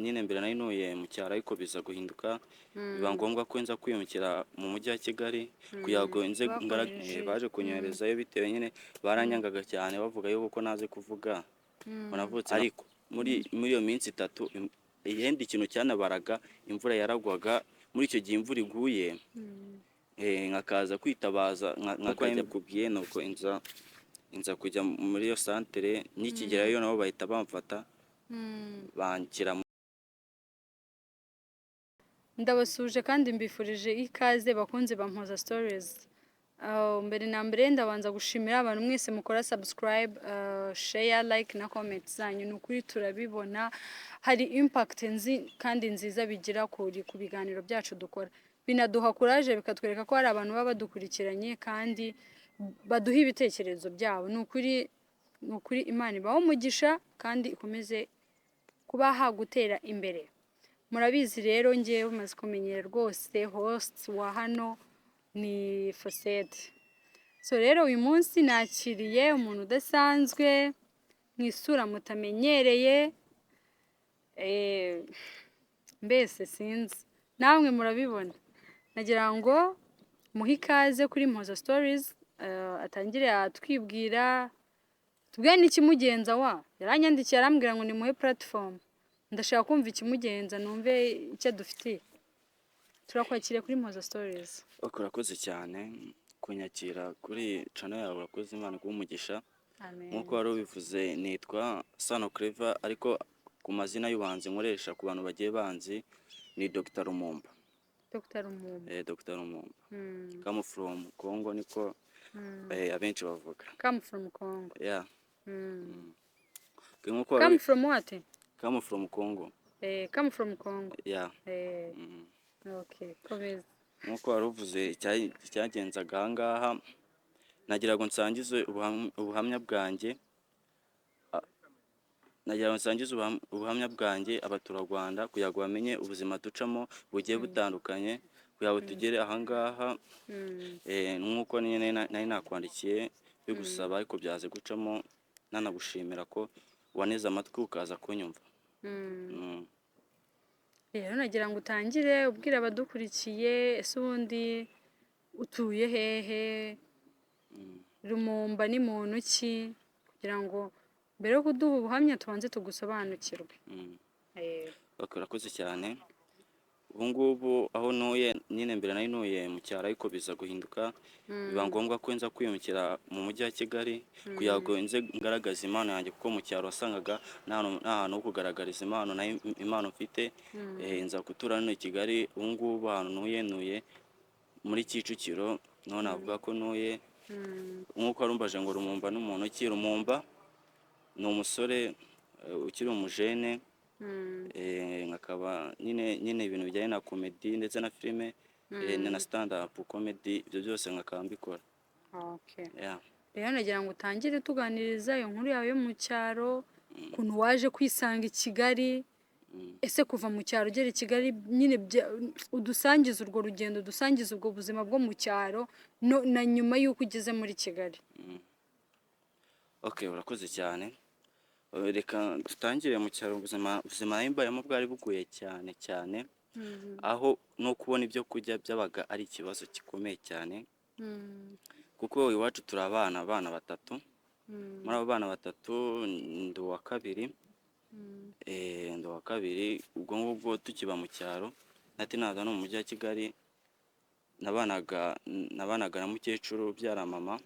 Nyine mbere nari ntuye mu cyaro, ariko biza guhinduka, biba ngombwa ko nza kwimukira mu mujyi wa Kigali kugira ngo nze Bakohereje. Baje kunyoherezayo bitewe nyine baranyangaga cyane, bavuga yuko ntazi kuvuga, ngo navutse. Ariko muri iyo minsi 3, yenda ikintu cyanabaraga, imvura yaragwaga. Muri icyo gihe imvura iguye, nkakaza kwitabaza nkakajya kubwiye, nuko inza kujya muri iyo santere. Nikigerayo nabo bahita bamfata, banshyira Ndabasuhuje kandi mbifurije ikaze, bakunze ba Mpoza Stories. Mbere na mbere ndabanza gushimira abantu mwese mukora subscribe, share, like na comment zanyu. Ni ukuri turabibona, hari impact nzi kandi nziza bigira ku biganiro byacu dukora. Binaduha courage, bikatwereka ko hari abantu baba badukurikiranye kandi baduha ibitekerezo byabo. Ni ukuri Imana ibahe umugisha kandi ikomeze kubaha gutera imbere. Murabizi rero, ngewe umaze kumenyera rwose, host wa hano ni Fosette. So rero uyu munsi nakiriye umuntu udasanzwe mu isura mutamenyereye, mbese sinzi, namwe murabibona. Nagira ngo muhe ikaze kuri Mpoza Stories, atangire atwibwira, tubwire n'ikimugenza. Wa yaranyandikiye arambwira ngo nimuhe platform. Ndashaka kumva ikimugenza, numve icyo adufitiye. Turakwakiriye kuri Mpoza Stories. Ok, urakoze cyane kunyakira kuri channel yawe. Urakoze, Imana iguhe umugisha. Amen. Nk'uko wari ubivuze, nitwa Sano Clever, ariko ku mazina y'ubuhanzi nkoresha ku bantu bagiye banzi ni Dr Lumumba. Dr Lumumba. Dr Lumumba. Come from Congo, niko abenshi bavuga. Come from Congo. Yeah. Nk'uko wari Come from what? Come from Congo. Come from Congo. Yeah. Okay, komeza. Nk'uko wari uvuze, icyagenzaga aha ngaha, nagira ngo nsangize ubuhamya bwanjye, nagira ngo nsangize ubuhamya bwanjye abaturarwanda kugira ngo bamenye ubuzima ducamo bugiye butandukanye kugira ngo tugere aha ngaha. Nk'uko nyine nari nakwandikiye bigusaba, ariko byaze gucamo, nanagushimira ko waneze amatwi ukaza kunyumva. Rero nagira ngo utangire ubwira abadukurikiye, ese ubundi utuye hehe? Lumumba ni muntu ki? Kugira ngo mbere yo kuduha ubuhamya tubanze tugusobanukirwe. Ok, urakoze cyane. Ubu ngubu aho ntuye, nyine mbere nari ntuye mu cyaro, ariko biza guhinduka, biba ngombwa ko nza kwimukira mu mujyi wa Kigali kugira ngo nze ngaragaze impano yanjye, kuko mu cyaro wasangaga nta hantu ho kugaragariza impano nayo impano mfite. Nza gutura hano i Kigali. Ubu ngubu ahantu ntuye muri Kicukiro, niho navuga ko ntuye. Nk'uko warumbaje ngo Lumumba n'umuntu ki, Lumumba ni umusore ukiri umujene, nkakaba nyine ibintu bijyanye na comedy ndetse na filime, na stand up comedy, ibyo byose nkakaba mbikora. Yeah. Rero nagira ngo utangire tuganiriza iyo nkuru yawe yo mu cyaro, ukuntu waje kwisanga i Kigali. Ese kuva mu cyaro ugera i Kigali nyine, udusangize urwo rugendo, udusangize ubwo buzima bwo mu cyaro no, na nyuma y'uko ugeze muri Kigali. Ok, urakoze cyane. Reka dutangire mu cyaro. Ubuzima nari mbayemo bwari bugoye cyane cyane, aho no kubona ibyo kurya byabaga ari ikibazo gikomeye cyane, kuko iwacu turi abana batatu. Muri abo bana batatu ndi uwa kabiri. Ndi uwa kabiri. Ubwo ngubwo tukiba mu cyaro, nati naza no mu mujyi wa Kigali, nabanaga na mukecuru ubyara mama,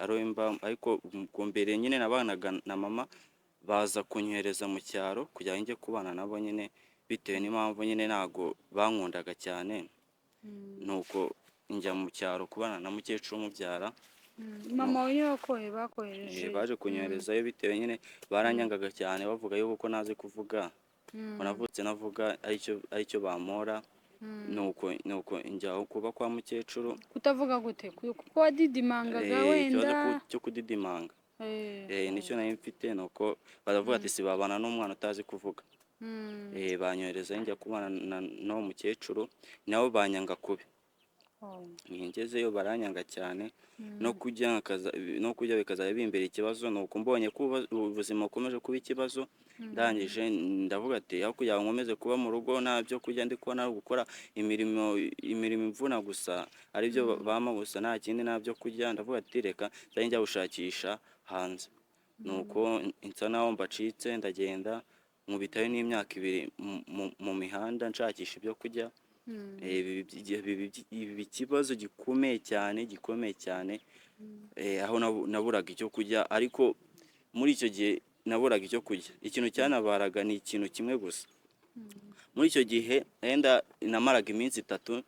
ariwe mba. Ariko ubwo mbere nyine nabanaga na mama, baza kunyohereza mu cyaro kugira ngo njye kubana nabo nyine, bitewe n'impamvu nyine ntago bankundaga cyane. Nuko njya mu cyaro kubana na mukecuru umubyara. Mama wawe niwe bakohereje? Baje kunyoherezayo bitewe nyine baranyangaga cyane, bavuga yuko ntazi kuvuga, ngo navutse navuga, aricyo bampora. Nuko njya kuba kwa mukecuru. Kutavuga gute? Kuko wadidimangaga? Ikibazo Wenda cyo kudidimanga. Nicyo nari mfite. Nuko baravuga ati: "Sibabana n'umwana utazi kuvuga." Banyohereza njya kubana n'uwo mukecuru, nabo banyanga kubi. Oh. Ngezeyo baranyanga cyane, no kurya no kurya bikazajya bimbera ikibazo. Nuko mbonye ko ubuzima bukomeje kuba ikibazo, ndangije ndavuga ati aho kugira ngo nkomeze kuba mu rugo nta byo kurya ndi kubona, ari gukora imirimo imvuna gusa, aribyo bampa gusa, nta kindi, nta byo kurya, ndavuga ati reka nzajye njya gushakisha hanze. Nuko nsa naho mbacitse, ndagenda nkubitayo n'imyaka 2 mu mihanda nshakisha ibyo kurya. Biba ikibazo gikomeye cyane, gikomeye cyane, aho naburaga icyo kurya. Ariko muri icyo gihe naburaga icyo kurya, ikintu cyanabaraga ni ikintu kimwe gusa. Muri icyo gihe wenda namaraga iminsi 3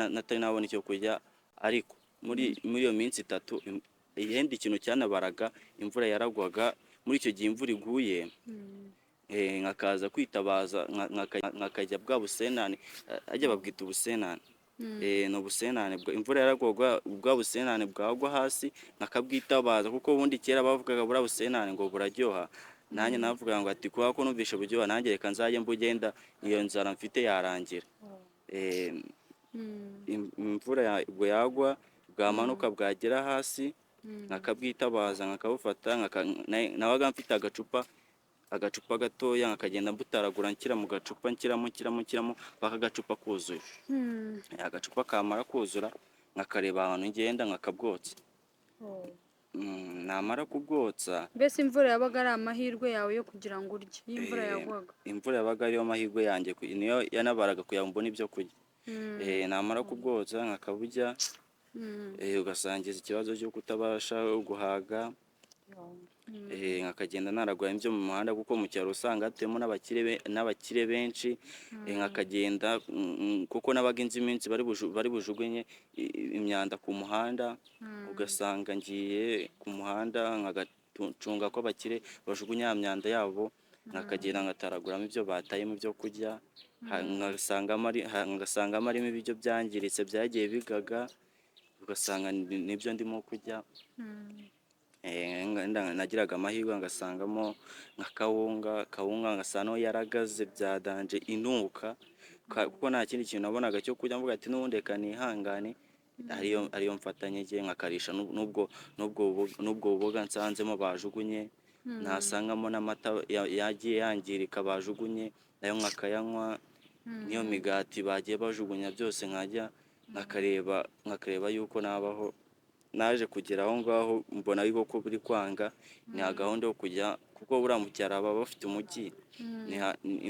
natari nabona icyo kurya, ariko muri iyo minsi 3 yenda ikintu cyanabaraga, imvura yaragwaga. Muri icyo gihe imvura iguye, nkakaza kwitabaza, nkakajya bwa busenane, ajya babwita ubusenane. Ni ubusenane, imvura yaragwaga, bwa busenane bwagwa hasi nkakabwitabaza, kuko ubundi kera bavugaga buriya busenane ngo buraryoha. Nanjye navuga ngo ati kubera ko numvishe buryoha, nanjye reka nzajye mbugenda, iyo nzara mfite yarangira. Imvura ubwo yagwa, bwamanuka bwagera hasi nkakabwitabaza, nkakabufata, nabaga mfite agacupa gatoya, nkakagenda mbutaragura nshyira mu gacupa, nshyiramo, nshyiramo, nshyiramo paka agacupa kuzuye. Agacupa kamara kuzura nkakareba ahantu ngenda nkakabwotsa. Namara kubwotsa, Mbese imvura yabaga ari amahirwe yawe yo kugira ngo urye iyo imvura yagwaga? Imvura yabaga ariyo mahirwe yanjye, niyo yanabaraga kugira ngo mbone ibyo kurya. Namara kubwotsa nkakaburya, ugasangiza ikibazo cyo kutabasha guhaga. Nkakagenda naragura ibyo mu muhanda, kuko mu cyaro usanga hatuyemo n'abakire benshi. Nkakagenda, kuko nabaga inzi iminsi bari bujugunye imyanda ku muhanda, ugasanga ngiye ku muhanda nkagacunga ko abakire bajugunya ya myanda yabo, nkakagenda ngataraguramo ibyo batayemo ibyo kurya, ngasangamo arimo ibiryo byangiritse byagiye bigaga, ugasanga nibyo ndimo kurya. Nagiraga amahirwe ngasangamo nka kawunga, kawunga ngasa naho yaragaze bya danger inuka, kuko nta kindi kintu nabonaga cyo kurya, mvuga ati n'ubundi reka nihangane, ariyo mfatanye ngiye nkakarisha n'ubwo buboga nsanzemo bajugunye, nasangamo n'amata yagiye yangirika bajugunye, nayo nkakayanywa, n'iyo migati bagiye bajugunya byose nkajya nkakareba yuko nabaho. Naje kugera aho ngaho mbona yuko biri kwanga, niha gahunda yo kujya, kuko buriya mu cyaro baba bafite umujyi,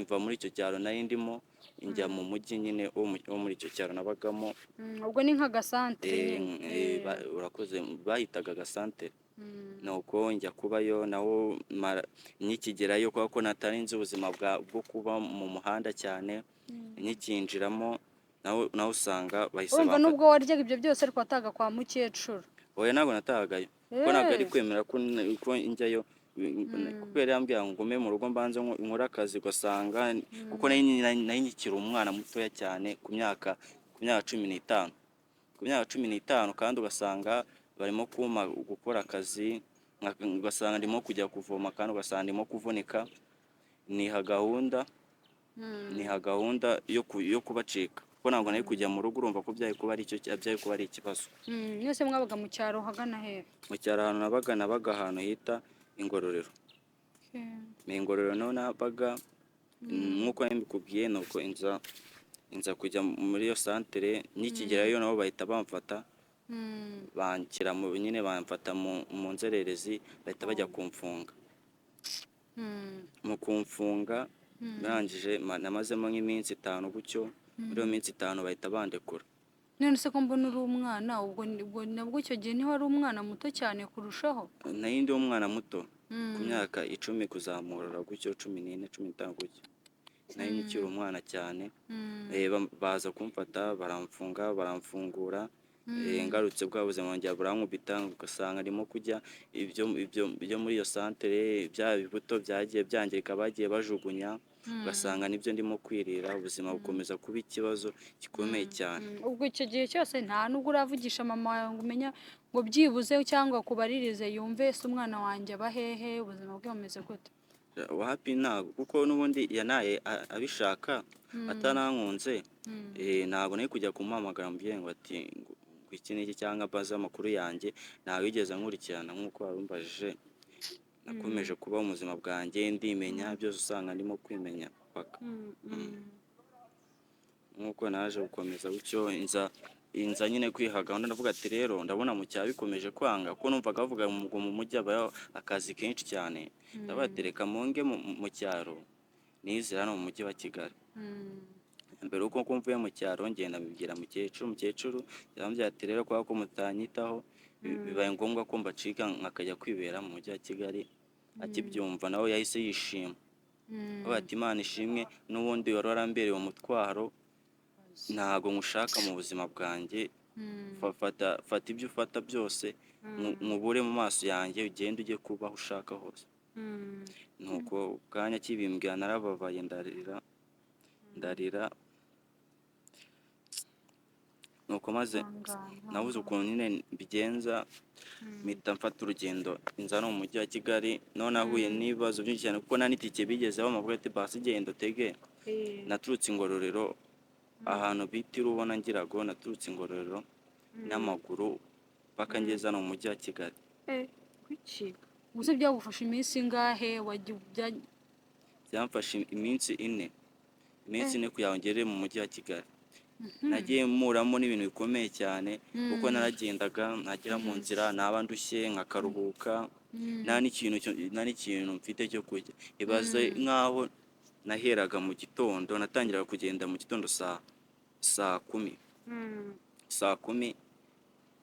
mva muri icyo cyaro nari ndimo njya mu mujyi nyine wo muri icyo cyaro nabagamo. Ubwo ni nk'agasantere nyine. Urakoze, bahitaga agasantere. Nuko njya kubayo nawo, nkikigerayo, kubera ko natari nzi ubuzima bwo kuba mu muhanda cyane, nkikinjiramo nawo usanga bahise Urumva bamfata. nubwo waryaga ibyo byose, ariko watahaga kwa mukecuru? Oya, ntabwo natahagayo, kuko ntabwo ari kwemera ko njyayo, kuko yari yambwiye ngo ngume mu rugo mbanze nkore akazi, ugasanga kuko nari nkikiri umwana mutoya cyane, ku myaka 15, ku myaka 15, kandi ugasanga barimo kumpa gukora akazi, ugasanga ndimo kujya kuvoma, kandi ugasanga ndimo kuvunika. Niha gahunda yo kubacika, kuko ntabwo nari kujya mu rugo, urumva ko byari kuba ari ikibazo. Mwese mwabaga mu cyaro hagana hehe? Mu cyaro ahantu nabaga ahantu hita Ingororero. Ni Ingororero niho nabaga. Nk'uko mbikubwiye, nuko inza kujya muri iyo santere, nkikigerayo nabo bahita bamfata, banshyira mu nyine, bamfata mu nzererezi, bahita bajya kumfunga. Mu kumfunga birangije, namazemo nk'iminsi 5 gutyo. Muri iyo minsi 5 bahita bandekura. None se ko mbona uri umwana, ubwo nabwo icyo gihe ntiwari umwana muto cyane kurushaho? Nari ndi umwana muto, ku myaka 10 kuzamura gutyo, 14, 15 gutyo, nari nkikiri umwana cyane. Baza kumfata baramfunga, baramfungura. Ngarutse bwa buzima bongera burankubita, ugasanga ndimo kurya ibyo byo muri iyo santere, bya bibuto byagiye byangirika bagiye bajugunya, ugasanga nibyo ndimo kwirira. Ubuzima bukomeza kuba ikibazo gikomeye cyane. Ubwo icyo gihe cyose nta nubwo uravugisha mama wawe ngo umenya ngo byibuze cyangwa kubaririze yumve ese umwana wanjye aba hehe, ubuzima bwe bumeze gute? Wapi, ntabwo, kuko n'ubundi yanaye abishaka. Atanankunze, ntabwo nari kujya kumuhamagara mubwire ngo ati ngo iki n'iki cyangwa mbaze amakuru yanjye. Ntawe wigeze ankurikirana nk'uko warumbajije. Nakomeje kubaho mu buzima bwanjye, ndimenya byose, usanga ndimo kwimenya paka. Nk'uko naje gukomeza gutyo, inza nyine kwiha gahunda, ndavuga ati rero ndabona mu cyaro bikomeje kwanga, kuko numvaga bavuga ngo mu mujyi habayo akazi kenshi cyane. Ndavuga ati reka munge mu cyaro nizere hano mu mujyi wa Kigali. Mbere uko mvuye mu cyaro, ngenda mbibwira mukecuru. Mukecuru yarambwira ati rero kubera ko mutanyitaho, bibaye ngombwa ko mbacika nkakajya kwibera mu mujyi wa Kigali. Akibyumva nawe yahise yishima, avuga ati Imana ishimwe, n'ubundi wari warambereye umutwaro, ntago nkushaka mu buzima bwanjye. Fata ibyo ufata byose, nkubure mu maso yanjye, ugende ujye kuba aho ushaka hose. Nuko bwanya akibimbwira narababaye, ndarira, ndarira. Nuko maze nabuze ukuntu nyine mbigenza, mpita mfata urugendo nza no mu mujyi wa Kigali. None nahuye n'ibibazo byinshi cyane, kuko nta n'itike bigeze bampavuga ati basi genda utege. Naturutse Ingororero, ahantu bita Irubona ngirago, naturutse Ingororero n'amaguru paka ngeze hano mu mujyi wa Kigali. Kuki gusa byagufasha iminsi ingahe? Byamfashe iminsi 4, iminsi 4 kugira ngo ngere mu mujyi wa Kigali. Nagiye mpuramo n'ibintu bikomeye cyane, kuko naragendaga nagera mu nzira naba ndushye nkakaruhuka, nta n'ikintu mfite cyo kurya. Ibaze nk'aho naheraga mu gitondo, natangiraga kugenda mu gitondo saa kumi, saa kumi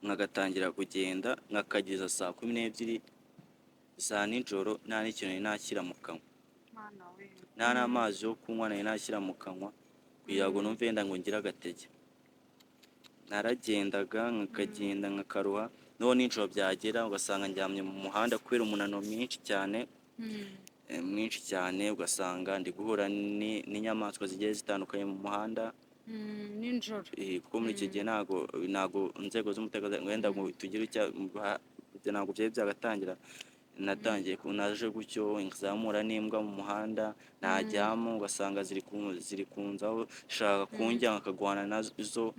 nkagatangira kugenda nkakageza saa 12 za nijoro, nta n'ikintu nari nashyira mu kanwa, nta n'amazi yo kunywa nari nashyira mu kanwa, kugira ngo numve yenda ngo ngire agatege. Naragendaga nkakagenda nkakaruha, noneho nijoro byagera ugasanga ndyamye mu muhanda kubera umunaniro mwinshi cyane, mwinshi cyane, ugasanga ndi guhura n'inyamaswa zigiye zitandukanye mu muhanda. Nijoro. Kuko muri icyo gihe ntago inzego z'umutekano wenda ngo tugire icyo, ntabwo byari byagatangira. Natangiye naje gutyo nzamura n'imbwa mu muhanda, najyamo ugasanga ziri kunzaho zishaka kundya, nkakagwana nazo.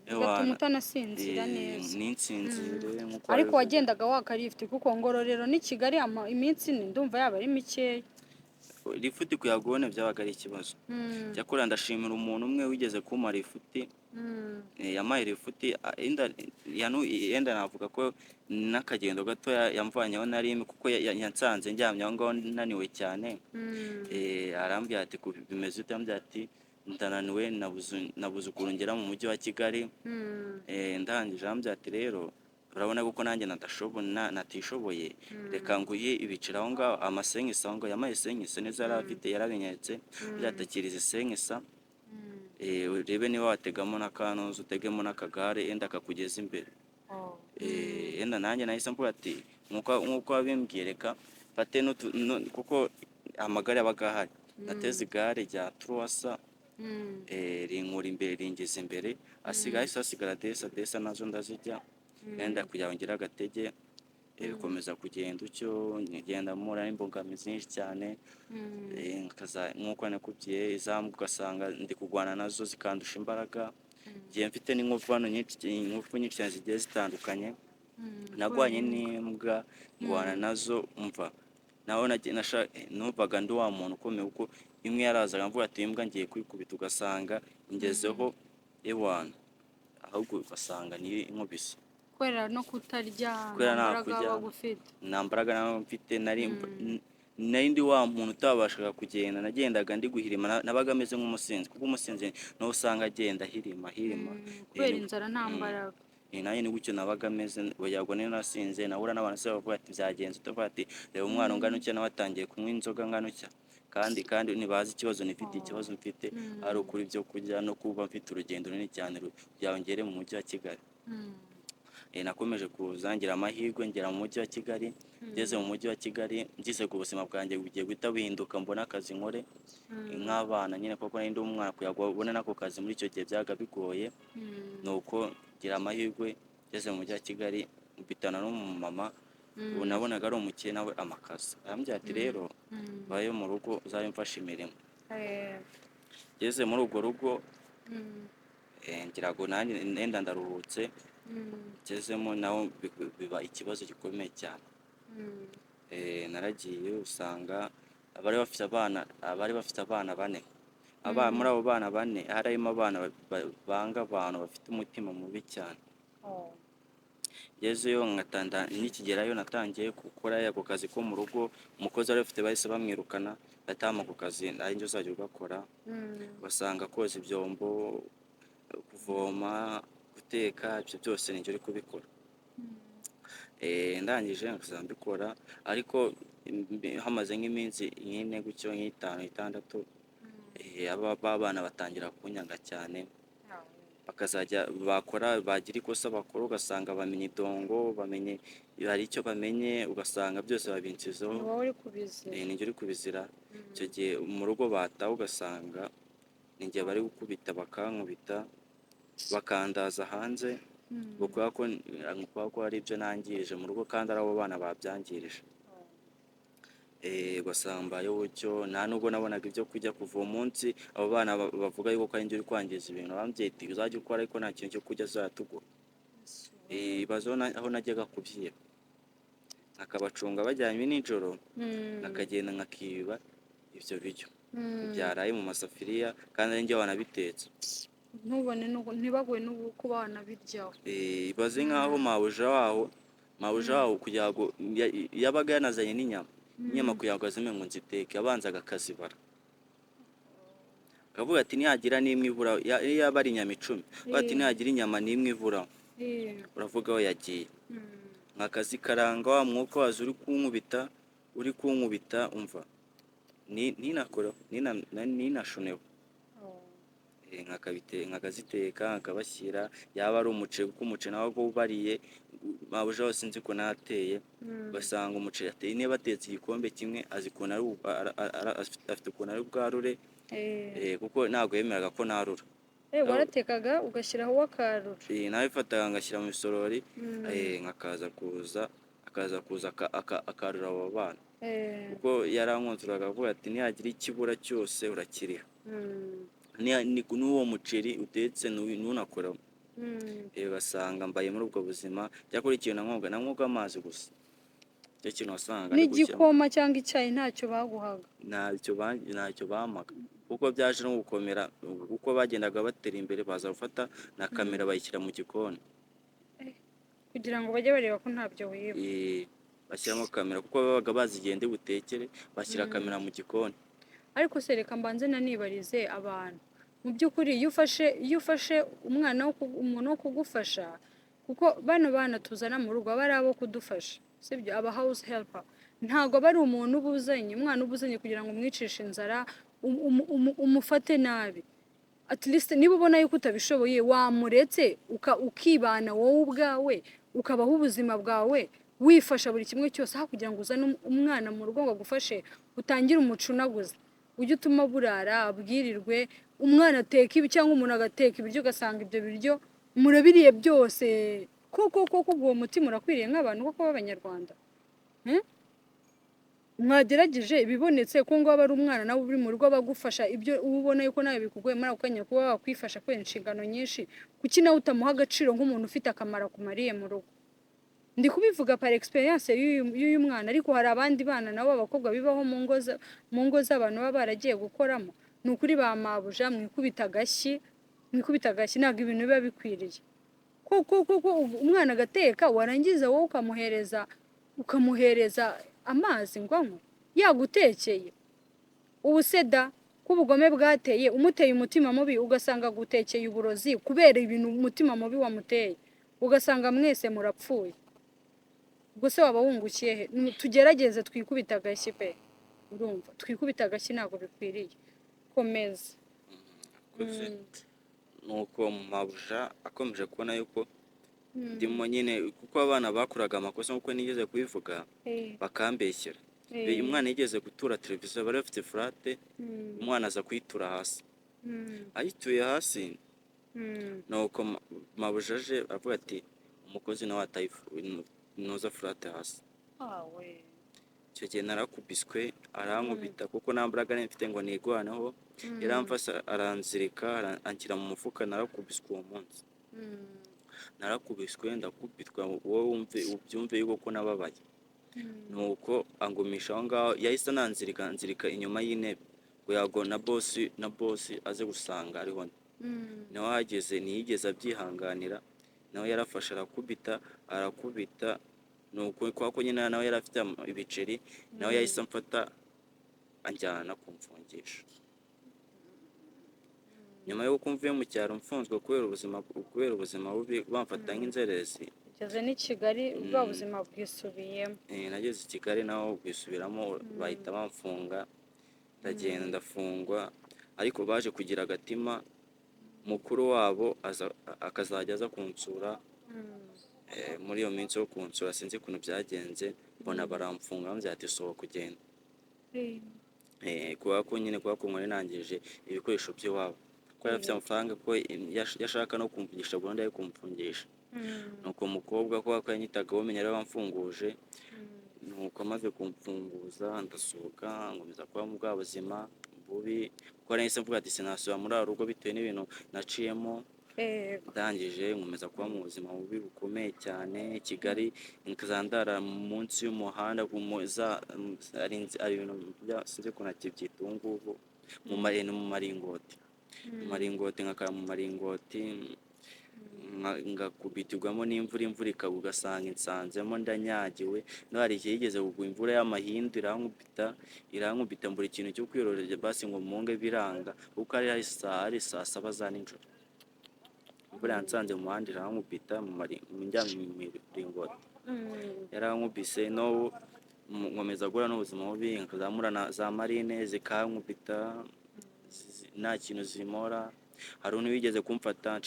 Bigatuma utanasinzira neza. Ninsinzire nk'uko Ariko wabivuze. Wagendaga waka lift, kuko Ngororero ni Kigali iminsi 4 ndumva yaba ari mikeya. Lifuti kuyagubona byabaga ari ikibazo. Cyakora ndashimira umuntu umwe wigeze kumpa lifuti. Yampaye lifuti, yenda navuga ko n'akagendo gato yamvanyeho nari, kuko yansanze ndyamye aho ngaho naniwe cyane. Arambwira ati bimeze ute? Arambwira ati ndananiwe, nabuze ukuntu ngera mu mujyi wa Kigali. Ndangije arambwira ati rero urabona ko nanjye natishoboye, reka nguhe ibiciro aho ngaho, amasenkisa aho ngaho. Yampaye senkisa nizo yari afite, yarabinyeretse, byatakiriza isenkisa. Urebe niba wategamo n'akantuza, utegemo n'akagare yenda kakugeza imbere. Yenda nanjye nahise mvuga ati nk'uko wabimbwiye, reka mfate kuko amagare yabaga ahari, nateze igare rya turuwasa, rinkura imbere ringeza imbere, hahise hasigara desa nazo ndazijya yenda kugira ngo ngire agatege. Bikomeza kugenda utyo, ngenda mpura n'imbogamizi nyinshi cyane. Nk'uko nakubwiye, izambwa ugasanga ndi kurwana nazo zikandusha imbaraga. Ngiye mfite n'inkovu hano nyinshi, inkovu nyinshi cyane zigiye zitandukanye. Nagwanye n'imbwa, ndwana nazo, mva naho numvaga ndi wa muntu ukomeye, kuko imwe yarazaga mvuga ati imbwa ngiye kwikubita, ugasanga ingezeho ewana, ahubwo ugasanga niyo inkubise. Kubera no kutarya, Kubera nta nta mbaraga kurya. wabaga ufite. Nta mbaraga naba mfite, nari ndi wa muntu utabashaga kugenda, nagendaga ndi guhirima, nabaga meze nk'umusinzi, kuko umusinzi nawe usanga agenda ahirima ahirima. Kubera inzara, nta mbaraga. Nanjye ni gutyo nabaga meze, wagira ngo nari nasinze. Nahura n'abantu se bavuga ati byagenze ute? Bavuga ati reba umwana ungana utya nawe atangiye kunywa inzoga angana utya, kandi ntibazi ikibazo nifite. Ikibazo mfite ari ukuri ibyo kurya no kuba mfite urugendo runini cyane kugira ngo ngere mu mujyi wa Kigali. Nakomeje kuza ngira amahirwe ngera mu mujyi wa Kigali. Ngeze mu mujyi wa Kigali ngize ku buzima bwanjye bugiye guhita buhinduka, mbona akazi nkore nk'abana nyine, kuko nari ndi umwana, kugira ngo ubone n'ako kazi muri icyo gihe byabaga bigoye. Nuko ngira amahirwe ngeze mu mujyi wa Kigali mpitana n'umumama ubu nabonaga ari umukire, nawe amakazi, arambwira ati rero vayo mu rugo uzabe umfasha imirimo. Ngeze muri urwo rugo, ngira ngo nanjye nenda ndaruhutse, ngezemo naho biba ikibazo gikomeye cyane. Naragiye usanga abari bafite abana bane. Muri abo bana bane harimo abana banga abantu, bafite umutima mubi cyane. Ngezeyo nkatanda, nikigerayo natangiye gukora ako kazi ko mu rugo. Umukozi wari bafite bahise bamwirukana, batama ako kazi ari njye uzajya ugakora. Basanga koza ibyombo, kuvoma, guteka, ibyo byose ninjye uri kubikora. Ndangije nkazajya mbikora, ariko hamaze nk'iminsi nk'ine gutyo, nk'itanu, itandatu, aba ba bana batangira kunyanga cyane, bakazajya bakora, bagira ikosa bakora ugasanga bamenye idongo, bamenye hari icyo bamenye, ugasanga byose babinsizeho. Ni wowe uri kubizira. Ninjye uri kubizira. Icyo gihe mu rugo bataha ugasanga ninjye bari gukubita, bakankubita, bakandaza hanze, ngo kubera ko hari ibyo nangirije mu rugo kandi ari abo bana babyangirije. Ugasanga mbayeho gutyo, nta nubwo nabonaga ibyo kurya. Kuva uwo munsi abo bana bavuga yuko ari njye uri kwangiza ibintu, bambwiye ati: "Uzajya ukora ariko nta kintu cyo kurya uzajya." Ibaze aho najyaga kubyiba, nkakabacunga bajyanye nijoro, nkakagenda nkakiba ibyo biryo byaraye mu masafuriya kandi ari njye wanabitetse. Ntubone ntibaguhe no kuba wanabiryaho. Ibaze nk'aho mabuja waho kugira ngo yabaga yanazanye n'inyama, inyama kugira ngo azime ngo nziteke, yabanzaga akazibara, akavuga ati: "Nihagira n'imwe ibura," iyo yaba ari inyama 10, avuga ati: "Nihagira inyama n'imwe ibura, uravuga aho yagiye." Nkakazikaranga, wa mwuka wazo uri kunkubita, uri kunkubita, umva ninakora ninashoneho. Nkakaziteka, nkakabashyira, yaba ari umuceri, kuko umuceri nawe ubariye mabuja wose sinzi ukuntu ateye, ugasanga umuceri ateye, niba atetse igikombe kimwe azi ukuntu ari afite ukuntu ari bwarure. Kuko ntabwo yemeraga ko narura. Waratekaga ugashyiraho wakarura? Nabifataga ngashyira mu isorori, nkakaza kuza akaza kuza akarura abo bana, kuko yarankonzoraga avuga ati: "Nihagira ikibura cyose urakiriha." N'uwo muceri utetse ntunakoramo. Ugasanga mbaye muri ubwo buzima. Cyakora ikintu nanywaga amazi gusa, icyo kintu wasangaga ndi gushyiramo. N'igikoma cyangwa icyayi ntacyo baguhaga? Ntacyo bampaga, kuko byaje no gukomera uko bagendaga batera imbere, baza gufata na kamera bayishyira mu gikoni. Kugira ngo bajye bareba ko ntabyo wiba. Bashyiramo kamera kuko babaga bazi igihe ndi butekere, bashyira kamera mu gikoni. Ariko se reka mbanze nanibarize abantu, mu by'ukuri iyo ufashe umwana wo umuntu wo kugufasha, kuko bano bana tuzana mu rugo aba ari abo kudufasha, sibyo? Aba house helper ntabwo aba ari umuntu uba uzanye, umwana uba uzanye kugira ngo umwicishe inzara, umufate nabi. At least niba ubona yuko utabishoboye, wamuretse ukibana wowe ubwawe, ukabaho ubuzima bwawe, wifasha buri kimwe cyose, aho kugira ngo uzane umwana mu rugo ngo agufashe, utangire umucunaguze, ujye utuma burara abwirirwe. Umwana ateka ibi cyangwa umuntu agateka ibiryo, ugasanga ibyo biryo murabiriye byose. Koko koko uwo mutima urakwiriye nk'abantu koko b'Abanyarwanda? Mwagerageje ibibonetse ko ngo aba ari umwana nawe uri mu rugo abagufasha, ibyo uba ubona yuko nawe bikugoye muri ako kanya kuba wakwifasha kubera inshingano nyinshi, kuki nawe utamuha agaciro nk'umuntu ufite akamaro akumariye mu rugo? Ndi kubivuga par experience y'uyu mwana, ariko hari abandi bana nabo b'abakobwa bibaho mu ngo z'abantu baba baragiye gukoramo. Ni ukuri ba mabuja, mwikubita agashyi, mwikubita agashyi, ntabwo ibintu biba bikwiriye. Kuko umwana agateka, warangiza wowe ukamuhereza amazi ngo anywe yagutekeye. Ubu se da ko ubugome bwateye, umuteye umutima mubi, ugasanga agutekeye uburozi kubera ibintu umutima mubi wamuteye, ugasanga mwese murapfuye, ubwo se waba wungukiye he? Tugerageze twikubita agashyi pe, urumva, twikubita agashyi, ntabwo bikwiriye. Komeza. Murakoze. Nuko mabuja akomeje kubona yuko ndimo nyine, kuko abana bakoraga amakosa nk'uko nigeze kubivuga, bakambeshyera. Umwana yigeze gutura televiziyo, bari bafite flat, umwana aza kuyitura hasi. Ayituye hasi, nuko mabuja aje avuga ati: "Umukozi nawe ataye nuza flat hasi." Awe. Icyo gihe narakubiswe, arankubita kuko nta mbaraga nari mfite ngo nirwaneho. Yaramfashe aranzirika, anshyira mu mufuka. Narakubiswe uwo munsi, narakubiswe, ndakubitwa, wowe wumve ubyumve yuko ko nababaye. Nuko angumisha aho ngaho, yahise ananzirika, anzirika inyuma y'intebe ngo yago na bosi aze gusanga ariho ndi. Nawe ahageze ntiyigeze abyihanganira, nawe yarafashe arakubita, arakubita. Nuko kwa ko nyine nawe yari afite ibiceri, nawe yahise amfata anjyana kumfungisha. Nyuma y'uko mvuye mu cyaro mfunzwe kubera ubuzima bubi, bamfata nk'inzererezi. Ugeze n'i Kigali bwa buzima bwisubiyemo. Nageze i Kigali naho bwisubiramo, bahita bamfunga, ndagenda ndafungwa. Ariko baje kugira agatima, mukuru wabo aza, akazajya aza kunsura. Muri iyo minsi yo kunsura, sinzi ukuntu byagenze, mbona baramfunga, bambwira ati: "Sohoka ugenda." Kubera ko nyine kubera ko nari nangije ibikoresho by'iwabo, ko yari afite amafaranga, ko yashaka no kumfungisha burundu yo kumfungisha. Nuko umukobwa, kubera ko yanyitagaho, menya ariwe wamfunguje. Nuko amaze kumfunguza ndasohoka, nkomeza kuba mu bwa buzima bubi, kuko nahise mvuga ati: "Sinasubira muri uru rugo bitewe n'ibintu naciyemo." Ndangije nkomeza kuba mu buzima bubi bukomeye cyane i Kigali, nkazandara munsi y'umuhanda ku hari ibintu sinzi ukuntu nakibyita ubu ngubu, mu maringoti, mu maringoti, nkakara mu maringoti, ngakubitirwamo n'imvura, imvura ikagwa ugasanga insanzemo ndanyagiwe. No hari igihe yigeze kugwa imvura y'amahindu irankubita, irankubita, mbura ikintu cyo kwiyororera basi ngo mpunge, biranga, kuko hari saa 7 za nijoro. Imvura yansanze mu muhanda irankubita, njyamye mu miringoti, yarankubise. N'ubu nkomeza guhura n'ubuzima bubi, nkazamura na za marine zikankubita, nta kintu zimora. Hari undi wigeze kumfata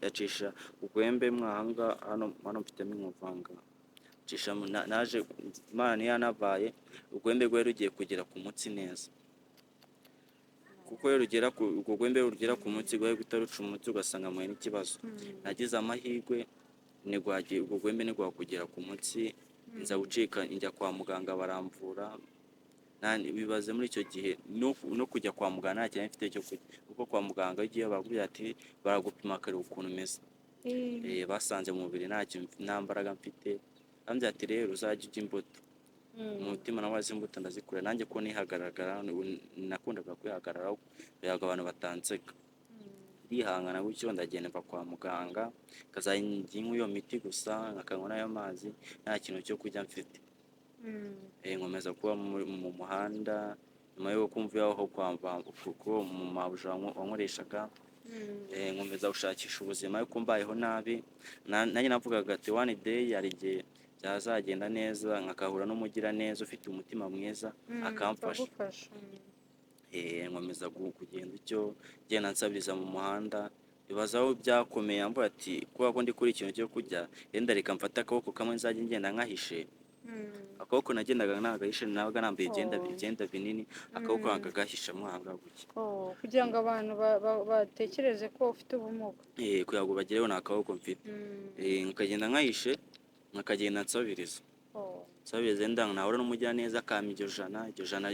acisha urwembe mwahanga hano, hano mfitemo inkovanga, acisha naje Imana niyo yanabaye, urwembe rwari rugiye kugera ku mutsi neza, kuko iyo rugera ku urwo rwembe rugera ku mutsi rwari guhita ruca umutsi, ugasanga mpuye n'ikibazo. Nagize amahirwe ntigwagiye, urwo rwembe ntirwakugera ku mutsi, nza gucika, njya kwa muganga baramvura. Bibaze muri icyo gihe no kujya kwa muganga nta kintu mfite cyo kurya, kuko kwa muganga iyo ugiye barakubwira ati baragupima bakareba ukuntu umeze. Basanze mu mubiri nta kintu, nta mbaraga mfite, bambwira ati: "Rero uzajye urya imbuto." Mu mutima nawe azi imbuto ndazikura nanjye ko nihagaragara, nakundaga kwihagararaho kugira ngo abantu batanseka. Ndihangana gutyo, ndagenda mva kwa muganga, nkazajya nywa iyo miti gusa, nkakanywa n'ayo mazi, nta kintu cyo kurya mfite. Nkomeza kuba mu muhanda nyuma yo kumva aho kwa kuko mu mabuja wankoreshaga. Nkomeza gushakisha ubuzima, ariko mbayeho nabi. Nanjye navugaga ati: "One day hari igihe byazagenda neza, nkakahura n'umugiraneza ufite umutima mwiza akamfasha." Akagufasha. Nkomeza kugenda utyo, ngenda nsabiriza mu muhanda. Ibaza aho byakomeye, amvuga ati: "Kubera ko ndi kuri ikintu cyo kurya, yenda reka mfate akaboko kamwe nzajye ngenda nkahishe." Akaboko nagendaga nagahishe, nabaga nambaye ibyenda ibyenda binini, akaboko nkakagahisha mwanga gutya. Oh, kugira ngo abantu batekereze ko ufite ubumuga. Kugira ngo bagireho nta kaboko mfite. Nkagenda nkahishe, nkakagenda nsabiriza. Nsabiriza, yenda nahura n'umugiraneza akampa iryo jana, iryo jana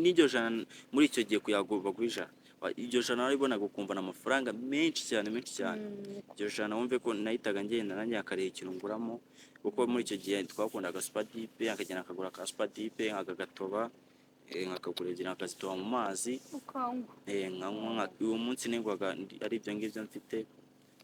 n'iryo jana muri icyo gihe kugira ngo baguhe ijana, iryo jana waribonaga ukumva ni amafaranga menshi cyane, menshi cyane. Iryo jana wumve ko nahitaga ngenda nanjye akareba ikintu nguramo, kuko muri icyo gihe twakundaga supadipe, akagenda akagura ka supadipe nkakagatoba, nkakagura ebyiri nkakazitoba mu mazi. Ukanywa. Nkanywa. Uwo munsi nigwaga ari ibyo ngibyo mfite,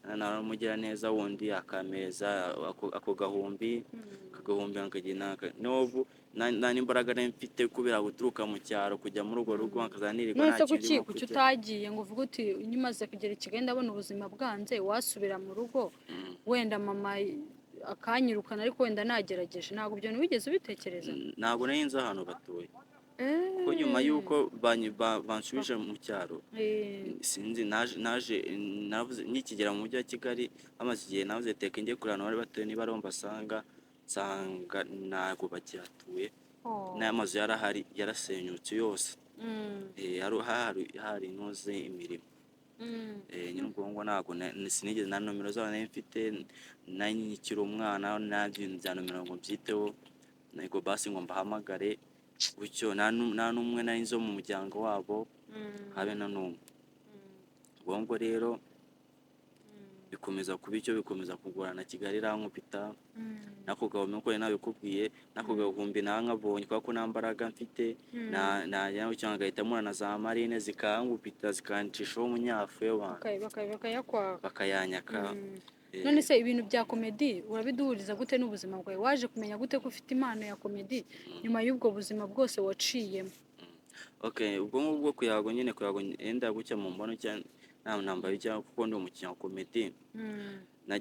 nahura n'umugiraneza wundi akampereza ako gahumbi, akagahumbi nkakagenda n'ubu nta n'imbaraga nari mfite kubera guturuka mu cyaro kujya muri urwo rugo nkazajya nirirwa None nta se kintu kuki ndimo kuki kurya. utagiye ngo uvuge uti: "Nyimaze kugera i Kigali ndabona ubuzima bwanze, wasubira mu rugo, wenda mama akanyirukana, ariko wenda nagerageje"? Ntabwo ibyo wigeze ubitekereza? Ntabwo nari nzi ahantu batuye, kuko nyuma y'uko bansubije mu cyaro, sinzi, naje navuze nkikigera mu mujyi wa Kigali, hamaze igihe navuze: "Teka njye kureba ahantu bari batuye niba ariho mbasanga." Nsanga ntabwo bakihatuye, n'amazu yarahari yarasenyutse yose. Hari inoze imirimo. Nyine ubwo ngubwo ntabwo sinigeze, nta nomero zabo nari mfite, nari nkiri umwana, nta bintu bya nomero ngo mbyiteho. Ntego basi ngo mbahamagare gutyo, nta n'umwe nari nzi wo mu muryango wabo, habe na n'umwe. Ubwo ngubwo rero bikomeza kuba icyo, bikomeza kugorana. Kigali irankubita n'ako gahumbi, nk'uko nari nabikubwiye, n'ako gahumbi nankabonye kubera ko nta mbaraga mfite, najya cyangwa ngahita mpura na za marine zikankubita, zikancishaho umunyafu ewana, Bakayakwaka. Bakayanyaka. None se ibintu bya comedy urabiduhuriza gute n'ubuzima bwawe? Waje kumenya gute ko ufite impano ya comedy nyuma y'ubwo buzima bwose waciyemo? Okay, ubwo ngubwo kuyago nyine, kuyago yenda gutya mu mbono cyangwa nta nambaye cyangwa kuko ndi umukinnyi wa comedy.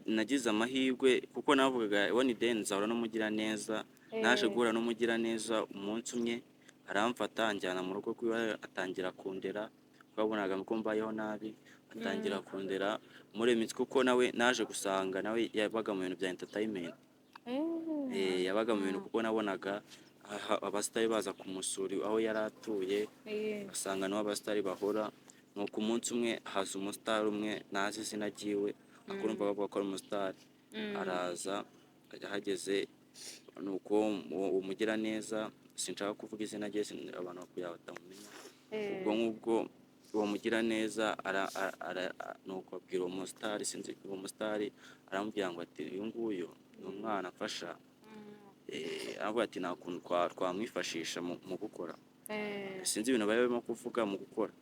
Nagize amahirwe kuko navugaga one day nzahura n'umugiraneza. Naje guhura n'umugiraneza umunsi umwe, aramfata anjyana mu rugo rwiwe, atangira kundera kuko yabonaga ko mbayeho nabi, atangira kundera muri iyo minsi, kuko nawe naje gusanga nawe yabaga mu bintu bya entertainment. Yabaga mu bintu, kuko nabonaga abasitari baza kumusura aho yari atuye, asanga niho abasitari bahora. Nuko umunsi umwe haza umusitari umwe ntazi izina ryiwe, ariko numva bavuga ko ari umusitari. Araza, ahageze nuko uwo mugiraneza, sinshaka kuvuga izina rye, abantu bakwiye batamumenya. Ubwo ngubwo uwo mugiraneza nuko abwira uwo musitari, sinzi uwo musitari, aramubwira ngo ati: "Uyu nguyu ni umwana afasha." Aravuga ati: "Nta kuntu twamwifashisha mu gukora." Sinzi ibintu bari barimo kuvuga mu gukora.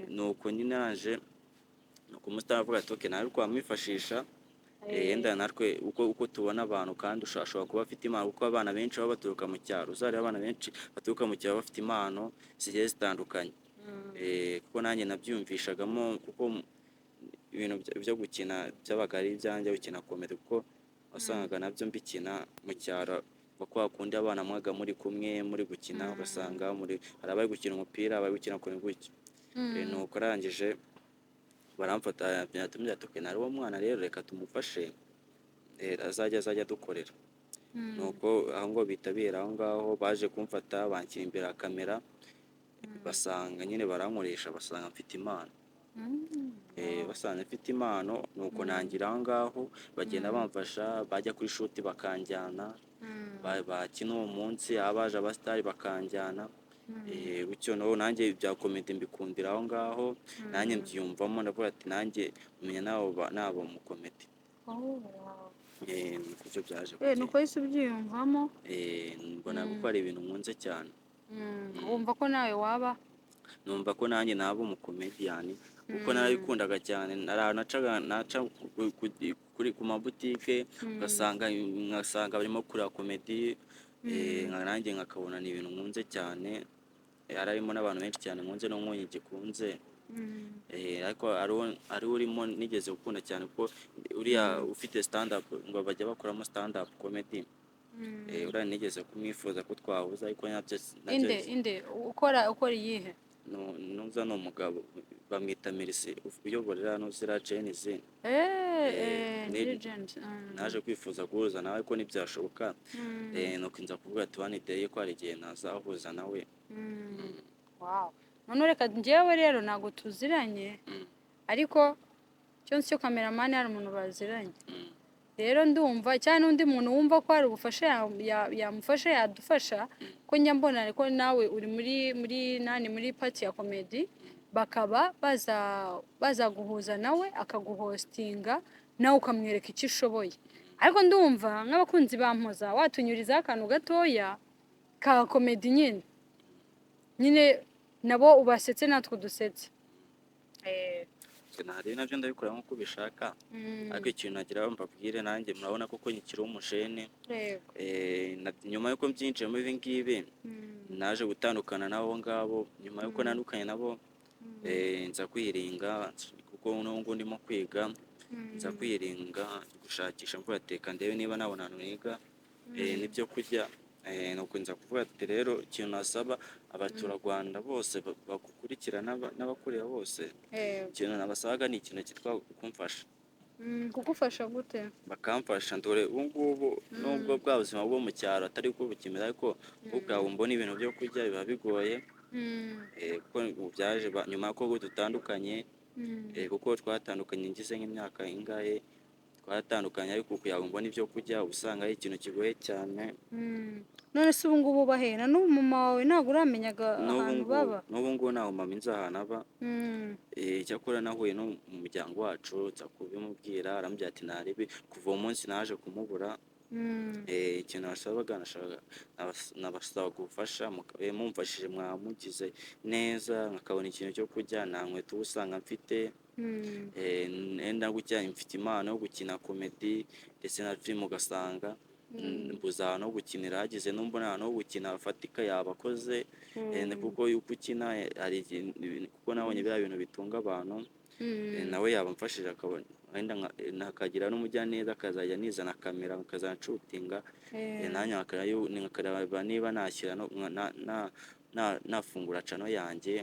Nuko nyine yaje, nuko umusitari aravuga ati: "Okay, nawe twamwifashisha." Yenda natwe uko tubona abantu, kandi ashobora kuba afite impano, kuko abana benshi baba baturuka mu cyaro, uzareba abana benshi baturuka mu cyaro bafite impano zigiye zitandukanye. Kuko nanjye nabyiyumvishagamo, kuko ibintu byo gukina byabaga ari ibyanjye, gukina comedy, kuko wasangaga nabyo mbikina mu cyaro nka kwa kundi abana mwaga muri kumwe muri gukina, ugasanga muri hari abari gukina umupira, abari gukina comedy gutyo. Nuko arangije baramfata, ati: "Okay, nari uwo mwana rero, reka tumufashe, azajya adukorera." Nuko aho ngo bitabira aho ngaho baje kumfata, banshyira imbere ya kamera, basanga nyine barankoresha, basanga mfite impano. Basanze mfite impano, nuko nangira aho ngaho bagenda bamfasha, bajya kuri shoot bakanjyana, bakina uwo munsi abaje abasitari bakanjyana. Gutyo naho nanjye ibya comedy mbikundira aho ngaho, nanjye mbyiyumvamo, ndavuga ati nanjye umenya nabo mu comedy. Oh, wow. Niko byo byaje Nuko kugenda. wahise ubyiyumvamo. Mbona gukora ibintu nkunze cyane. Wumva ko nawe waba Numva ko nanjye naba umukomediyani, kuko narabikundaga cyane. Nacaga naca ku mabutike, ugasanga ngasanga barimo kureba comedy, nanjye nkakabona ni ibintu nkunze cyane. Hari harimo n'abantu benshi cyane nkunze, no nkunye gikunze. Ariko hariho urimo nigeze gukunda cyane, kuko uriya ufite stand up, ngo bajya bakoramo stand up comedy. Uriya nigeze kumwifuza ko twahuza, ariko nabyo Inde? Inde ukora iyihe? Nuza ni umugabo bamwita Merci, uyobora nuzira Gen Z. Legend. Naje kwifuza guhuza nawe ariko ntibyashoboka. Nuko nza kuvuga ati one day ko hari igihe nazahuza nawe. Wow. None reka njyewe rero ntabwo tuziranye, ariko cyo nzi cyo cameraman hari umuntu baziranye. Rero ndumva cyangwa n'undi muntu wumva ko hari ubufasha yamufasha, yadufasha, ko njya mbona ko nawe uri muri nani, muri part ya comedy, bakaba baza bazaguhuza nawe akaguhostinga, nawe ukamwereka icyo ushoboye. Ariko ndumva nk'abakunzi ba Mpoza watunyurizaho akantu gatoya ka comedy nyine nabo ubasetse natwe dusetse. Nta nabyo ndabikora nk'uko ubishaka, ariko ikintu nagira ngo mbabwire, nanjye murabona koko nkiri umujene. Nyuma y'uko mbyinjiyemo ibi ngibi, naje gutandukana n'abo ngabo. Nyuma y'uko nandukanye nabo, nza kwiringa, kuko n'ubu ngubu ndimo kwiga. Nza kwiringa gushakisha, mvuga ati reka ndebe niba nabona ahantu niga n'ibyo kurya. Nuko nza kuvuga ati rero ikintu nasaba abaturarwanda bose bagukurikira n'abakureba bose, ikintu nabasabaga ni ikintu cyitwa kumfasha. Kugufasha gute? Bakamfasha. Dore ubu ngubu nubwo bwa buzima bwo mu cyaro atari bwo bukimeze, ariko ubwawe mbona ibintu byo kurya biba bigoye. Kuko ubu byaje nyuma y'uko dutandukanye, kuko twatandukanye ngize nk'imyaka ingahe twatandukanye, ariko kugira ngo mbone ibyo kurya uba usanga ari ikintu kigoye cyane. None se ubu ngubu bahera n'ubu mama wawe ntabwo uramenyaga N'ubu ahantu ngubu baba? N'ubu ngubu ntaho mama nzi ahantu aba. Icyakora nahuye no mu muryango wacu, nza kubimubwira, arambwira ati ntarebe. Kuva uwo munsi naje kumubura. Ikintu nasabaga, nabasabaga ubufasha, mumfashije mwamugize neza, nkakabona ikintu cyo kurya, nta nkweto uba usanga mfite. Nenda gutya, mfite impano yo gukina comedy ndetse na filime, ugasanga mbuze ahantu ho gukinira. Hagize n'umbona ahantu ho gukina hafatika yabakoze, kuko yuko ukina hari igihe, kuko nabonye biriya bintu bitunga abantu, nawe yaba amfashije akabona wenda nakagira n'umujyaneza akazajya nizana kamera akazajya nshootinga, nanjye nkareba niba nashyira no, nafungura channel yanjye,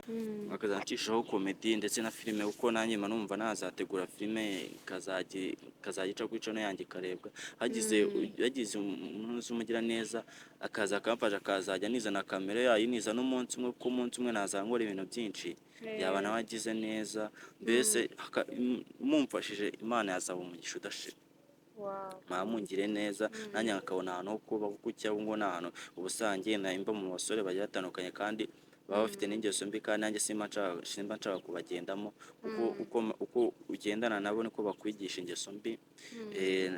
akazancishaho comedy ndetse na filime, kuko nanjye mba numva nazategura filime ikazajya ica kuri channel yanjye ikarebwa. Hagize umuntu umugira neza akaza akamfasha, akazajya nizana kamera yayiniza n'umunsi umwe, kuko umunsi umwe naza nkora ibintu byinshi, yaba nawe agize neza. Mbese mumfashije Imana yazaba umugisha udashira. Mwamungire neza, nanjye nkakabona ahantu ho kuba, kuko cyangwa ngo ni ahantu uba usanga ngenda mba mu basore bagiye batandukanye kandi baba bafite n'ingeso mbi, kandi nanjye simba nshaka kubagendamo, kuko uko ugendana nabo niko bakwigisha ingeso mbi.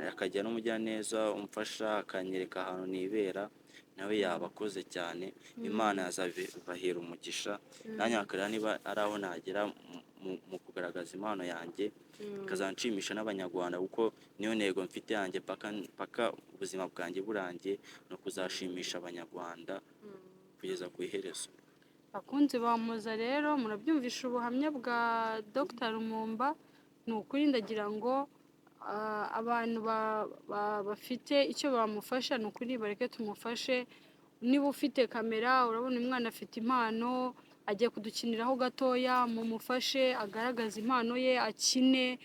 Akajya n'umujyaneza umfasha akanyereka ahantu nibera, nawe yaba akoze cyane. Imana yazabahera umugisha, nanjye nkareba niba ari aho nagera mu kugaragaza impano yanjye, ikazanshimisha n'Abanyarwanda, kuko niyo ntego mfite yanjye paka paka ubuzima bwanjye burangiye, ni ukuzashimisha Abanyarwanda kugeza ku iherezo. Bakunzi ba Mpoza rero, murabyumvisha ubuhamya bwa Dr Lumumba. Ni ukuri ndagira ngo abantu bafite icyo bamufasha, ni ukuri bareke tumufashe. Niba ufite kamera, urabona umwana afite impano, agiye kudukiniraho gatoya, mumufashe agaragaze impano ye, akine,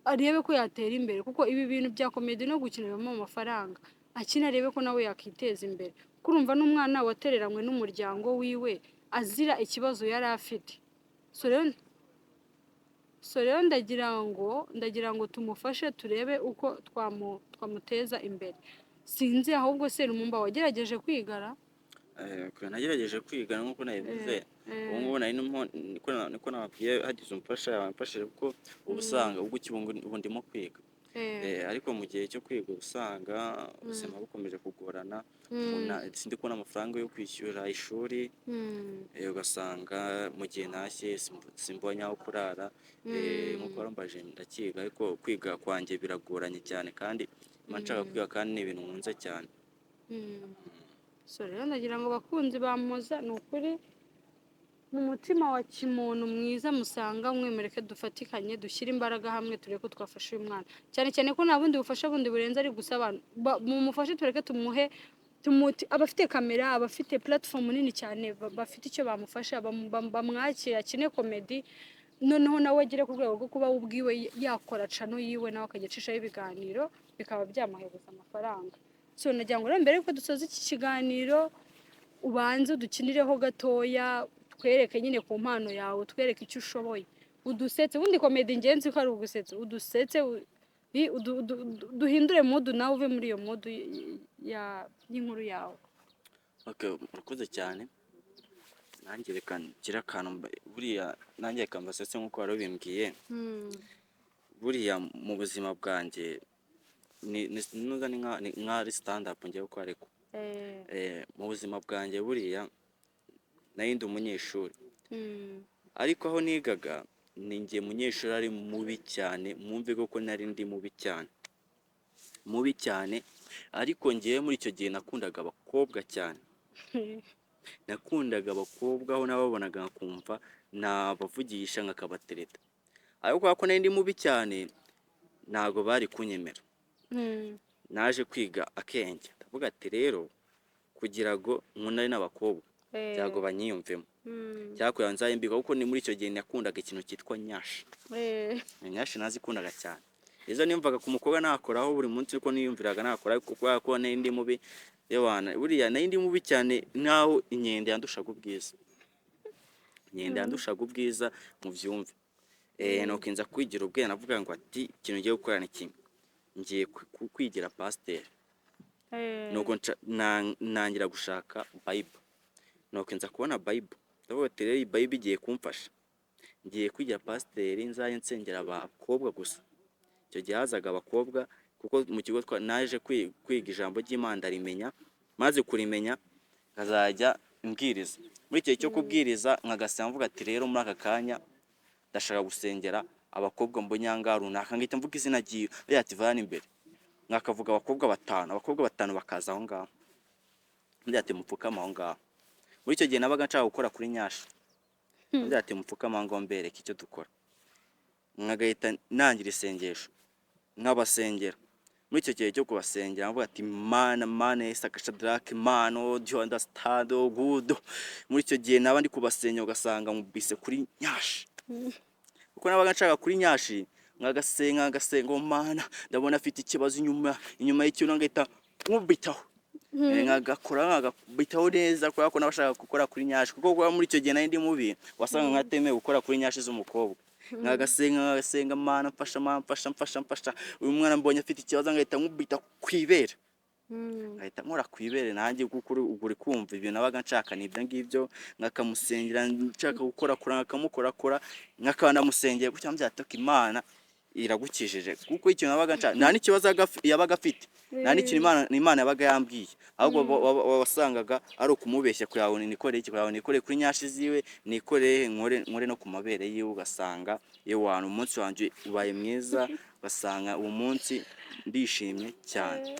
arebe ko yatera imbere, kuko ibi bintu bya comedy no gukina bibamo amafaranga. Akine arebe ko nawe yakiteza imbere, kuko urumva n'umwana watereranywe n'umuryango wiwe azira ikibazo yari afite. So rero ndagira ngo tumufashe, turebe uko twamuteza imbere. Sinzi ahubwo se Lumumba, wagerageje kwigara? Nagerageje kwiga nk'uko nabivuze. Ubu ngubu nari niko nababwiye, hagize umfasha yamfashije, kuko uba usanga ubwo ubu ndimo kwiga. Ariko mu gihe cyo kwiga uba usanga ubuzima bukomeje kugorana, sindi kubona amafaranga yo kwishyura ishuri, ugasanga mu gihe ntashye simbonye aho kurara. Nk'uko warambajije, ndakiga, ariko kwiga kwanjye biragoranye cyane, kandi mba nshaka kwiga, kandi ni ibintu nkunze cyane. So rero ndagira ngo bakunzi ba Mpoza, ni ukuri mu mutima wa kimuntu mwiza musanga mwemereke dufatikanye, dushyire imbaraga hamwe, turebe ko twafasha uyu mwana, cyane cyane ko nta bundi bufasha bundi burenze ari gusa abantu mumufashe, tureke tumuhe abafite kamera, abafite platform nini cyane, bafite icyo bamufasha, bamwakire akine comedy, noneho nawe agere ku rwego rwo kuba we ubwiwe yakora channel yiwe, nawe akajya acishaho ibiganiro bikaba byamuhereza amafaranga. So nagira ngo rero mbere yuko dusoza iki kiganiro, ubanze udukinireho gatoya, twereke nyine ku mpano yawe, twereke icyo ushoboye, udusetse. Ubundi comedy ingenzi ko ari ugusetsa, udusetse, duhindure mood, nawe uve muri iyo mood y'inkuru yawe. Okay, murakoze cyane. Nanjye reka ngire akantu buriya nanjye reka mbasetse nk'uko wari ubimbwiye. Buriya mu buzima bwanjye ni nka ari stand up ngiye gukora, ariko mu buzima bwanjye buriya nari ndi umunyeshuri, ariko aho nigaga ni njye munyeshuri ari mubi cyane. Mwumve ko nari ndi mubi cyane, mubi cyane, ariko ngewe muri icyo gihe nakundaga abakobwa cyane. Nakundaga abakobwa, aho nababonaga nkakumva nabavugisha nkakabatereta, ariko kubera ko nari ndi mubi cyane ntabwo bari kunyemera. Naje kwiga akenge, ndavuga ati rero kugira ngo nkundane n'abakobwa ntabwo banyiyumvemo, cyangwa kugira ngo nzabe mbiga, kuko ni muri icyo gihe nakundaga ikintu cyitwa nyashi. Nyashi nazikundaga cyane. Izo niyumvaga ku mukobwa nakoraho buri munsi, uko niyumviraga nakora, ariko kubera ko nari ndi mubi, yewana buriya nari ndi mubi cyane, nkaho inkende yandushaga ubwiza, inkende yandushaga ubwiza, mubyumve. Nuko nza kwigira ubwenge, navuga ngo ati ikintu ngiye gukora ni kimwe, ngiye kwigira pasiteri. Nuko nangira gushaka Bible, nuko nza kubona Bible, ndavuga ati: "Rero iyi Bible igiye kumfasha, ngiye kwigira pasiteri, nzajya nsengera abakobwa gusa." Icyo gihe hazaga abakobwa, kuko mu kigo naje kwiga ijambo ry'Imana ndarimenya. Maze kurimenya nkazajya mbwiriza. Muri icyo gihe cyo kubwiriza nkagasenga mvuga ati: "Rero muri aka kanya ndashaka gusengera abakobwa mbonye aha ngaha runaka," ngahita mvuga izina ryiwe, bariya ati: "Va hano imbere." Nkakavuga abakobwa batanu, abakobwa batanu bakaza aho ngaho, undi ati: "Mupfukame aho ngaho." Muri icyo gihe nabaga nshaka gukora kuri nyashi, undi ati: "Mupfukame aho ngaho mbereke icyo dukora." Nkagahita nangira isengesho nkabasengera. Muri icyo gihe cyo kubasengera mvuga ati: "Mana, Mana, Yesu Shadrach, Mana, oh, do you understand? Oh good." Muri icyo gihe naba ndi kubasengera, ugasanga nkubise kuri nyashi, kuko nabaga nshaka kuri nyashi. Nkagasenga, nkagasenga ngo: "Mana, ndabona afite ikibazo inyuma y'ikibuno," ngahita nkubitaho. Nkagakora, nkagakubitaho neza, kubera ko nabashaka gukora kuri nyashi, kuko kuba muri icyo gihe nari ndi mubi, wasanga nkatemewe gukora kuri nyashi z'umukobwa. Nkagasenga, nkagasenga: "Mana, mfasha, Mana, mfasha, mfasha, mfasha, uyu mwana mbonye afite ikibazo," ngahita nkubita ku ibere, nkahita nkora ku ibere nanjye, kuko ubwo uri kumva ibintu nabaga nshaka ni ibyo ngibyo. Nkakamusengera nshaka gukora kora, nkakamukorakora, nkakaba namusengeye gutya mbyatoka, Imana iragukijije, kuko ikintu nabaga nshaka nta n'ikibazo yabaga afite, nta n'ikintu Imana yabaga yambwiye, ahubwo wasangaga ari ukumubeshya kugira ngo nikore iki, kugira ngo nikore kuri nyashi ziwe, nikore, nkore, nkore no ku mabere yiwe. Ugasanga iyo wantu umunsi wanjye ubaye mwiza, ugasanga uwo munsi ndishimye cyane.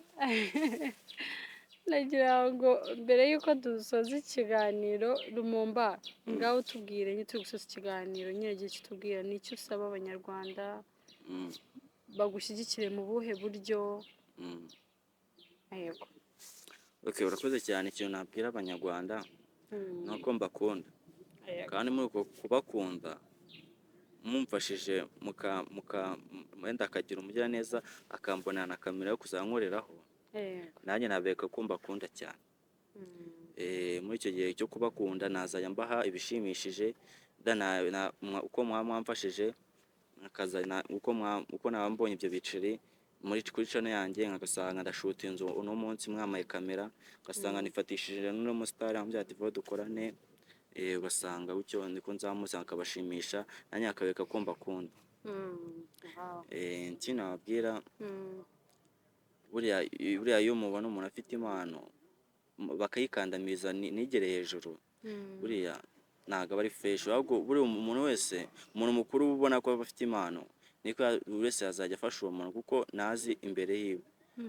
Nagira ngo mbere y'uko dusoza ikiganiro, Lumumba, ngaho tubwire nyine, turi gusoza ikiganiro nyine, igihe kitubwira ni icyo usaba Abanyarwanda bagushyigikire mu buhe buryo? Yego. Okay, urakoze cyane. Ikintu nabwira Abanyarwanda ni uko mbakunda. Kandi muri uko kubakunda, mumfashije muka wenda akagira umugiraneza akambonera na kamera yo kuzankoreraho, nanjye nabereka ko mbakunda cyane. Muri icyo gihe cyo kubakunda nazajya mbaha ibishimishije, uko mwaba mwamfashije nkakazana, uko naba mbonye ibyo biceri muri kuri channel yanjye, nkagasanga ndashuta inzu uno munsi mwamaye kamera, ugasanga nifatishije n'uno musitari ambwira ati: "Vuba dukorane." Ugasanga gutyo niko nzamuza akabashimisha, nanjye akabereka ko mbakunda. Ikindi nababwira, buriya iyo mubona umuntu afite impano bakayikandamiza ntigere hejuru, buriya ntabwo aba ari fresh. Ahubwo buriya umuntu wese, umuntu mukuru uba ubona ko aba afite impano, niko buri wese yazajya afasha uwo muntu, kuko ntazi imbere yiwe,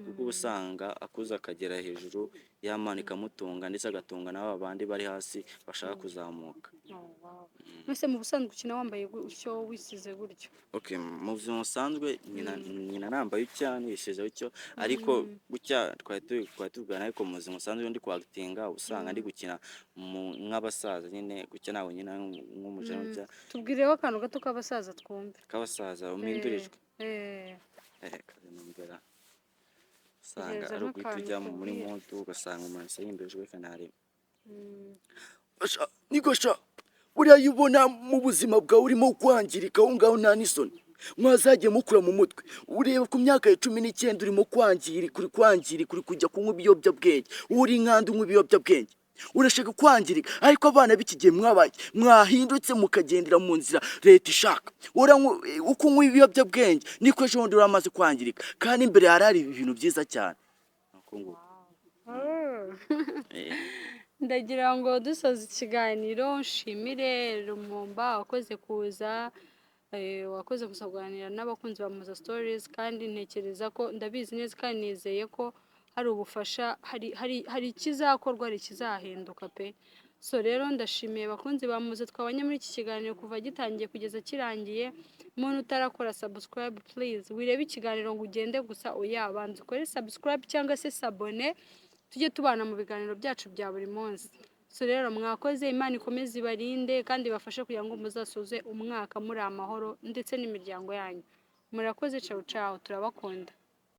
kuko uba usanga akuze akagera hejuru, ya mpano ikamutunga, ndetse agatunga n'aba bandi bari hasi bashaka kuzamuka. Oh, wow. Mbese mu busanzwe ukina wambaye gutyo, wisize gutyo? Okay, mu buzima busanzwe nyina nambaye utya, nisize utyo, ariko gutya twari tuvugana. Ariko mu buzima busanzwe ndi kwakitinga, usanga ndi gukina nk'abasaza nyine gutya, ntabwo nyina nk'umujene gutya. Tubwireho akantu gato k'abasaza twumve. K'abasaza umpindurijwe? Eh. Kaze numvera usanga Gereza ari uguhita nk'akantu ujya muri tubwire. mood, ugasanga umuntu ahise yihindura ijwi kanareba. Sha, niko sha, buriya iyo ubona mu buzima bwawe urimo kwangirika aho ngaho, nta n'isoni? Mwazagiye mukura mu mutwe. Ureba ku myaka ya 19 urimo kwangirika, uri kwangirika, uri kujya kunywa ibiyobyabwenge, uri nkandi unywa ibiyobyabwenge, urashaka kwangirika. Ariko abana b'iki gihe mwabaye mwahindutse, mukagendera mu nzira leta ishaka. Uko unywa ibiyobyabwenge niko ejo bundi uramaze kwangirika, kandi imbere hari ibintu byiza cyane. Uko nguko. Oh. Ndagira ngo dusoza ikiganiro nshimire Lumumba wakoze kuza, wakoze kuza kuganira n'abakunzi ba Muza Stories. Kandi ntekereza ko, ndabizi neza kandi nizeye ko hari ubufasha, hari ikizakorwa, hari ikizahinduka pe. So rero ndashimiye abakunzi ba Muza twabanye muri iki kiganiro kuva gitangiye kugeza kirangiye. Umuntu utarakora subscribe, please, wirebe ikiganiro ngo ugende gusa, oya, banza ukore subscribe cyangwa se s'abonner, tujye tubana mu biganiro byacu bya buri munsi. So rero mwakoze, Imana ikomeze ibarinde kandi ibafashe kugira ngo muzasoze umwaka muri amahoro ndetse n'imiryango yanyu. Murakoze, ciao ciao, turabakunda.